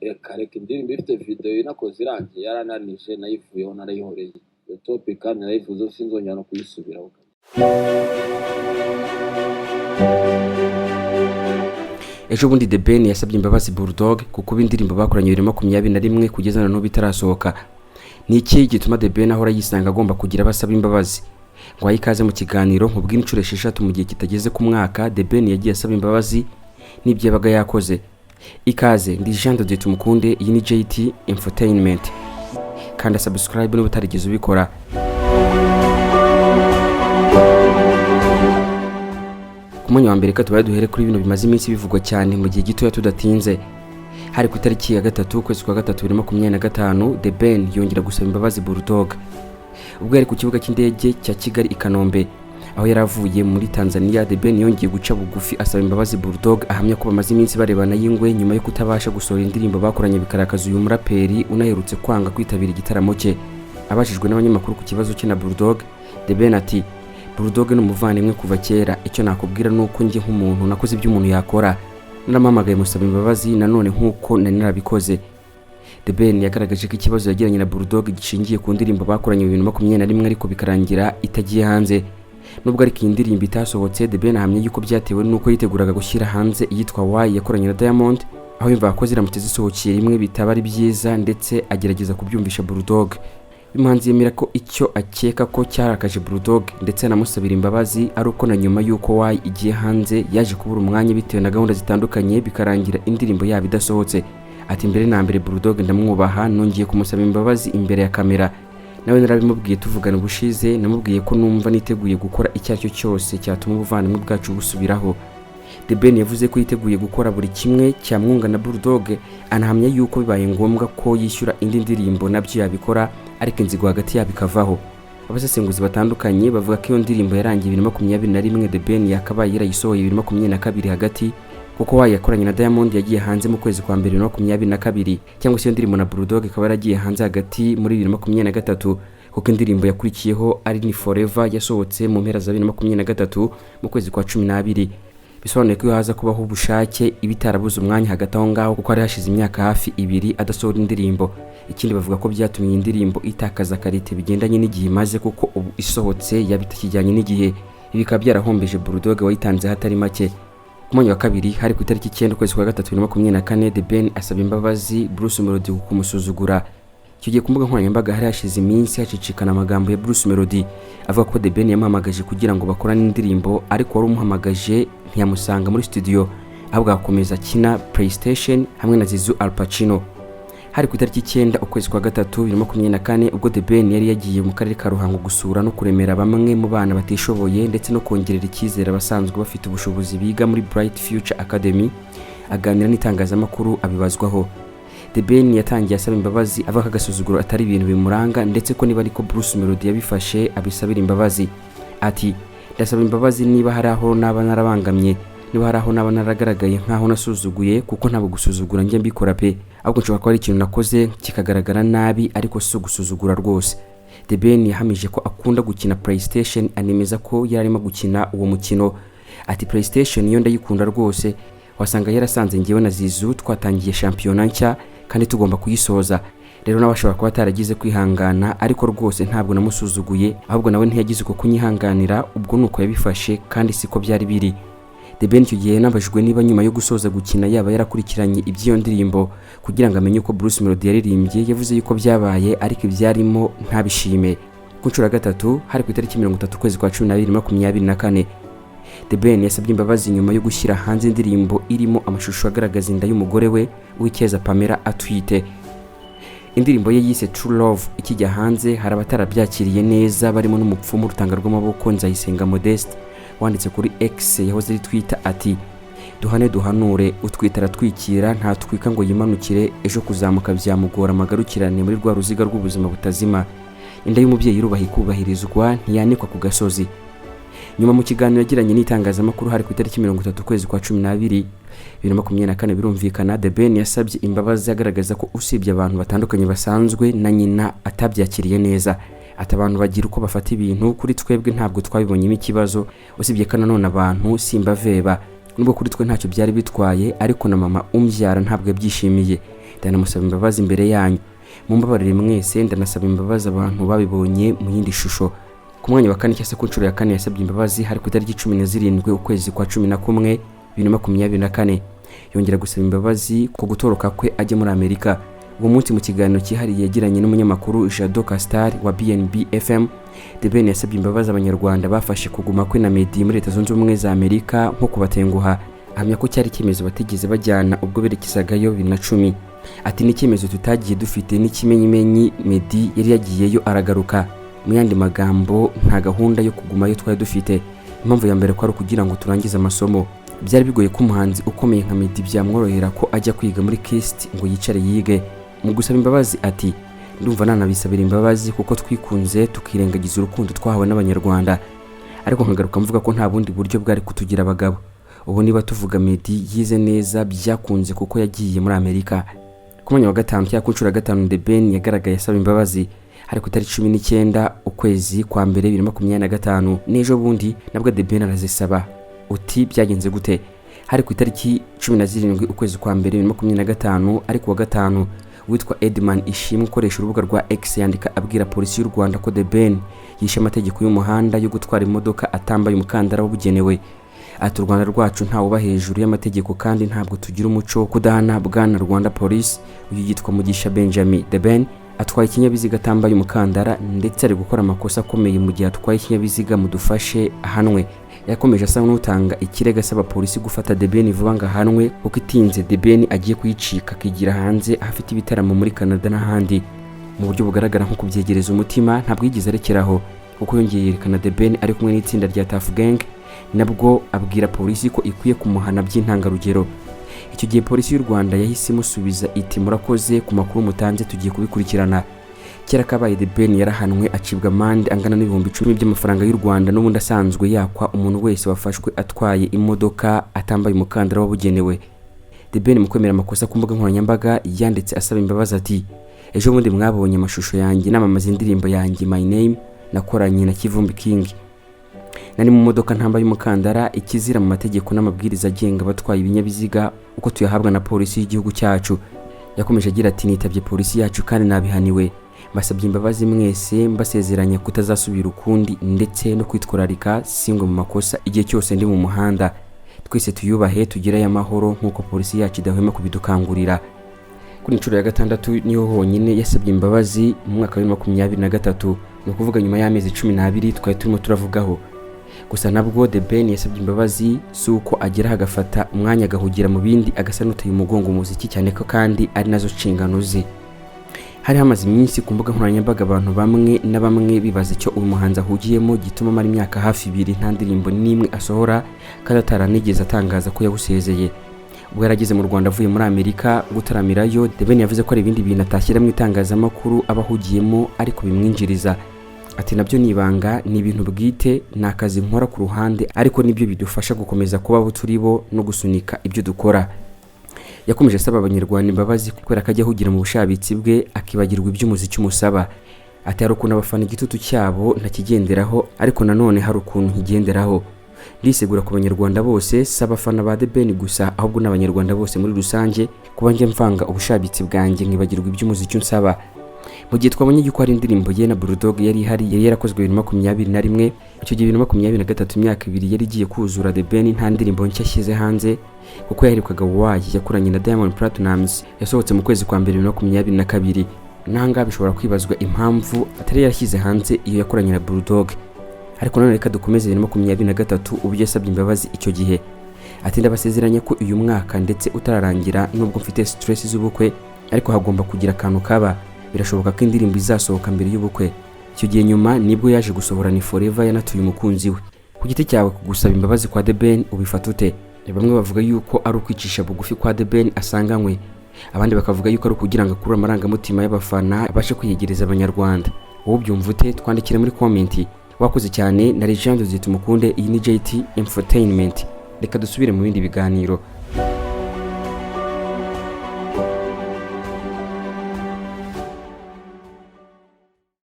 Reka reka, indirimbo ifite video inakoze irangiye yarananije, nayivuyeho, narayihoreye. Iyo topic kandi narayivuzeho, sinzongera no kuyisubiraho. Ejo bundi The Ben yasabye imbabazi Bulldog kuko indirimbo bakoranye 2021 kugeza na n'ubu itarasohoka. Ni iki gituma The Ben ahora yisanga agomba kugira abo asaba imbabazi? Ngo ikaze mu kiganiro nkubwire inshuro 6 mu gihe kitageze ku mwaka The Ben yagiye asaba imbabazi n'ibyo yabaga yakoze. Ikaze, ndi Jean de Dieu Tumukunde, iyi ni JT Infotainment. Kanda subscribe niba utarigeze ubikora. Ku mwanya wa mbere, reka tubaye duhere kuri bino bimaze iminsi bivugwa cyane mu gihe gitoya tudatinze. Hari ku itariki ya 3 ukwezi kwa gatatu 2025, The Ben yongera gusaba imbabazi Bulldog ubwo yari ku kibuga cy'indege cya Kigali i Kanombe, aho yari avuye muri Tanzania. The Ben yongeye guca bugufi asaba imbabazi Bulldog, ahamya ko bamaze iminsi barebana y'ingwe nyuma yo kutabasha gusohora indirimbo bakoranye, bikarakaza uyu muraperi unaherutse kwanga kwitabira igitaramo cye. Abajijwe n'abanyamakuru ku kibazo cye na Bulldog, The Ben ati: "Bulldog ni umuvandimwe kuva kera. Icyo nakubwira ni uko njye nk'umuntu nakoze ibyo umuntu yakora, naramuhamagaye musaba imbabazi nanone nk'uko nari narabikoze." The Ben yagaragaje ko ikibazo yagiranye na Bulldog gishingiye ku ndirimbo bakoranye mu 2021, ariko bikarangira itagiye hanze. Nubwo ariko iyi ndirimbo itasohotse, The Ben ahamya yuko byatewe n'uko yiteguraga gushyira hanze iyitwa Why yakoranye na Diamond, aho yumvaga ko ziramutse zisohokeye rimwe bitaba ari byiza, ndetse agerageza kubyumvisha Bulldog. Uyu muhanzi yemera ko icyo akeka ko cyarakaje Bulldog ndetse anamusabira imbabazi ari uko na nyuma y'uko Why igiye hanze yaje kubura umwanya bitewe na gahunda zitandukanye, bikarangira indirimbo yabo idasohotse. Ati: "Mbere na mbere Bulldog ndamwubaha, nongeye kumusaba imbabazi imbere ya kamera. Nawe narabimubwiye tuvugana ubushize, namubwiye ko numva niteguye gukora icyo ari cyo cyose cyatuma ubuvandimwe bwacu busubiraho." The Ben yavuze ko yiteguye gukora buri kimwe cyamwunga na Bulldog, anahamya yuko bibaye ngombwa ko yishyura indi ndirimbo nabyo yabikora, ariko inzigo hagati yabo ikavaho. Abasesenguzi batandukanye bavuga ko iyo ndirimbo yarangiye 2021, The Ben yakabaye yarayisohoye 2022 hagati, kuko Why yakoranye na Diamond yagiye hanze mu kwezi kwa mbere 2022, cyangwa se iyo ndirimbo na Bulldog ikaba yaragiye hanze hagati muri 2023, kuko indirimbo yakurikiyeho ari ni Forever yasohotse mu mpera za 2023 mu kwezi kwa 12. Bisobanuye ko iyo haza kubaho ubushake iba itarabuze umwanya hagati aho ngaho, kuko hari hashize imyaka hafi 2 adasohora indirimbo. Ikindi, bavuga ko byatumye iyi ndirimbo itakaza qualité bigendanye n'igihe imaze, kuko ubu isohotse yaba itakijyanye n'igihe. Ibi bikaba byarahombeje Bulldog wayitanze hatari make. Ku mwanya wa kabiri, hari ku itariki 9 ukwezi kwa gatatu 2024, The Ben asaba imbabazi Bruce Melody ku kumusuzugura. Icyo gihe ku mbuga nkoranyambaga hari hashize iminsi hacicikana amagambo ya Bruce Melody avuga ko The Ben yamuhamagaje kugira ngo bakorane indirimbo, ariko wari umuhamagaje ntiyamusanga muri studio, ahubwo agakomeza akina PlayStation hamwe na Zizu Al Pacino. Hari ku itariki 9 ukwezi kwa gatatu 2024, ubwo The Ben yari yagiye mu karere ka Ruhango gusura no kuremera bamwe mu bana batishoboye, ndetse no kongerera icyizere abasanzwe bafite ubushobozi biga muri Bright Future Academy. Aganira n'itangazamakuru abibazwaho, The Ben yatangiye asaba imbabazi, avuga ko agasuzuguro atari ibintu bimuranga, ndetse ko niba ariko Bruce Melody yabifashe abisabira imbabazi. Ati: "Ndasaba imbabazi niba hari aho naba narabangamye, niba hari aho naba naragaragaye nk'aho nasuzuguye, kuko ntabwo gusuzugura njye mbikora pe, ahubwo nshobora kuba ari ikintu nakoze kikagaragara nabi, ariko si ugusuzugura rwose." The Ben yahamije ko akunda gukina PlayStation, anemeza ko yari arimo gukina uwo mukino. Ati: "PlayStation yo ndayikunda rwose, wasanga yarasanze ngewe na Zizu twatangiye shampiyona nshya kandi tugomba kuyisoza, rero nawe ashobora kuba ataragize kwihangana, ariko rwose ntabwo namusuzuguye, ahubwo nawe ntiyagize uko kunyihanganira, ubwo ni uko yabifashe kandi siko byari biri." The Ben icyo gihe yanabajijwe niba nyuma yo gusoza gukina yaba yarakurikiranye iby'iyo ndirimbo kugira ngo amenye uko Bruce Melody yaririmbye. Yavuze yuko byabaye, ariko ibyarimo ntabishime. Ku nshuro ya gatatu, hari ku itariki 30 ukwezi kwa 12 24, The Ben yasabye imbabazi nyuma yo gushyira hanze indirimbo irimo amashusho agaragaza inda y'umugore we Uwicyeza Pamela atwite. Indirimbo ye yise True Love ikijya hanze, hari abatarabyakiriye neza, barimo n'umupfumu rutanga rw'amaboko Nzayisenga Modeste, wanditse kuri X yahoze ari Twitter ati: "Duhane duhanure, utwite aratwikira, ntatwika ngo yimanukire, ejo kuzamuka byamugora, amagarukirane muri rwa ruziga rw'ubuzima butazima. Inda y'umubyeyi irubaha ikubahirizwa, ntiyanikwa ku gasozi." Nyuma mu kiganiro yagiranye n'itangazamakuru, hari ku itariki 30 ukwezi kwa 12 2024, birumvikana, The Ben yasabye imbabazi, agaragaza ko usibye abantu batandukanye basanzwe, na nyina atabyakiriye neza. Ati: "Abantu bagira uko bafata ibintu, kuri twebwe ntabwo twabibonyemo ikibazo, usibye ko nanone abantu simbaveba, nubwo kuri twe ntacyo byari bitwaye, ariko na mama umbyara ntabwo yabyishimiye. Ndanamusaba imbabazi imbere yanyu, mumbabarire mwese. Ndanasaba imbabazi abantu babibonye mu yindi shusho. Ku mwanya wa kane, cyangwa se ku nshuro ya kane yasabye imbabazi, hari ku itariki 17 ukwezi kwa 11 2024. Yongera gusaba imbabazi ku gutoroka kwe ajya muri Amerika. Uwo munsi, mu kiganiro cyihariye yagiranye n'umunyamakuru Jado Castar wa BNB FM, The Ben yasabye imbabazi Abanyarwanda bafashe kuguma kwe na Meddy muri Leta Zunze Ubumwe za Amerika nko kubatenguha. Ahamya ko cyari icyemezo batigeze bajyana ubwo berekezagayo 2010. Ati: "Ni icyemezo tutagiye dufite n'ikimenyimenyi Meddy yari yagiyeyo aragaruka. Mu yandi magambo, nta gahunda yo kugumayo twari dufite. Impamvu ya mbere ko ari ukugira ngo turangize amasomo. Byari bigoye ko umuhanzi ukomeye nka Meddy byamworohera ko ajya kwiga muri KIST ngo yicare yige." Mu gusaba imbabazi ati: "Ndumva nanabisabira imbabazi kuko twikunze tukirengagiza urukundo twahawe n'Abanyarwanda, ariko nkagaruka mvuga ko nta bundi buryo bwari kutugira abagabo. Ubu niba tuvuga Meddy yize neza, byakunze kuko yagiye muri Amerika." Ku mwanya wa gatanu, cyangwa ku nshuro ya gatanu, The Ben yagaragaye asaba imbabazi, hari ku itariki 19 ukwezi kwa mbere 2025. N'ejo bundi nabwo The Ben arazisaba. Uti: "Byagenze gute?" Hari ku itariki 17 ukwezi kwa mbere 2025, ariko wa gatanu. Witwa Edman Ishimwe ukoresha urubuga rwa X yandika abwira Polisi y'u Rwanda ko The Ben yishe amategeko y'umuhanda yo gutwara imodoka atambaye umukandara wabugenewe. Ati: "U Rwanda rwacu ntawuba hejuru y'amategeko kandi ntabwo tugira umuco wo kudahana. Bwana Rwanda Polisi, uyu yitwa Mugisha Benjamin The Ben atwaye ikinyabiziga atambaye umukandara, ndetse ari gukora amakosa akomeye mu gihe atwaye ikinyabiziga. Mudufashe ahanwe." Yakomeje asa n'utanga ikirego, asaba polisi gufata The Ben vuba ngo ahanwe, kuko itinze The Ben agiye kuyicika akigira hanze, aho afite ibitaramo muri Canada n'ahandi. Mu buryo bugaragara nko kubyegereza umutima, ntabwo yigeze arekeraho, kuko yongeye yerekana The Ben ari kumwe n'itsinda rya Tuff Gang, nabwo abwira polisi ko ikwiye kumuhana by'intangarugero. Icyo gihe Polisi y'u Rwanda yahise imusubiza iti: "Murakoze ku makuru mutanze, tugiye kubikurikirana." Kera kabaye The Ben yarahanwe, acibwa amande angana n'10,000 by'amafaranga y'u Rwanda, n'ubundi asanzwe yakwa umuntu wese wafashwe atwaye imodoka atambaye umukandara wabugenewe. The Ben mu kwemera amakosa ku mbuga nkoranyambaga yanditse asaba imbabazi ati: "Ejo bundi mwabonye amashusho yanjye namamaza indirimbo yanjye My Name nakoranye na Kivumbi King. Nari mu modoka ntambaye umukandara, ikizira mu mategeko n'amabwiriza agenga abatwaye ibinyabiziga uko tuyahabwa na polisi y'igihugu cyacu." Yakomeje agira ati: "Nitabye polisi yacu kandi nabihaniwe. Mbasabye imbabazi mwese, mbasezeranya kutazasubira ukundi ndetse no kwitwararika singwe mu makosa igihe cyose ndi mu muhanda. Twese tuyubahe, tugireyo amahoro nk'uko polisi yacu idahwema kubidukangurira." Kuri inshuro ya gatandatu niho honyine yasabye imbabazi mu mwaka wa 2023, ni ukuvuga nyuma y'amezi 12 twari turimo turavugaho. Gusa nabwo The Ben yasabye imbabazi si uko agera agafata umwanya agahugira mu bindi, agasa n'uteye umugongo umuziki, cyane ko kandi ari nazo nshingano ze. Hari hamaze iminsi ku mbuga nkoranyambaga abantu bamwe na bamwe bibaza icyo uyu muhanzi ahugiyemo gituma amara imyaka hafi 2 nta ndirimbo n'imwe asohora, kandi ataranigeze atangaza ko yawusezeye. Ubwo yarageze mu Rwanda avuye muri Amerika gutaramirayo, The Ben yavuze ko hari ibindi bintu atashyira mu itangazamakuru aba ahugiyemo ariko bimwinjiriza. Ati: "Nabyo ni ibanga, ni ibintu bwite, ni akazi nkora ku ruhande, ariko nibyo bidufasha gukomeza kuba abo turi bo no gusunika ibyo dukora." Yakomeje asaba Abanyarwanda imbabazi kubera ko ajya ahugira mu bushabitsi bwe akibagirwa iby'umuziki umusaba. Ati: "Hari ukuntu abafana igitutu cyabo ntakigenderaho, ariko nanone hari ukuntu nkigenderaho. Ndisegura ku Banyarwanda bose, si abafana ba The Ben gusa, ahubwo n'Abanyarwanda bose muri rusange, kuba njya mvanga ubushabitsi bwanjye nkibagirwa iby'umuziki unsaba." Mu gihe twabonye yuko hari indirimbo ye na Bulldog yari ihari, yari yarakozwe 2021, icyo gihe 2023 imyaka 2 yari igiye kuzura The Ben nta ndirimbo nshya ashyize hanze, kuko yaherukaga Why yakoranye na Diamond Platnumz yasohotse mu kwezi kwa mbere 2022. N'ahangaha bishobora kwibazwa impamvu atari yarashyize hanze iyo yakoranye na Bulldog. Ariko nanone reka dukomeze 2023, ubwo yasabye imbabazi icyo gihe ati: "Ndabasezeranya ko uyu mwaka ndetse utararangira, nubwo mfite stress z'ubukwe, ariko hagomba kugira akantu kaba. Birashoboka ko indirimbo izasohoka mbere y'ubukwe." Icyo gihe nyuma nibwo yaje gusohora Ni Forever yanatuye umukunzi we. Ku giti cyawe, kugusaba imbabazi kwa The Ben ubifata ute? Bamwe bavuga yuko ari ukwicisha bugufi kwa The Ben asanganywe, abandi bakavuga yuko ari ukugira ngo akurure amarangamutima y'abafana, abashe kwiyegereza Abanyarwanda. Wowe ubyumva ute? Twandikire muri comment. Wakoze cyane na Legend Tumukunde. Iyi ni JT Infotainment, reka dusubire mu bindi biganiro.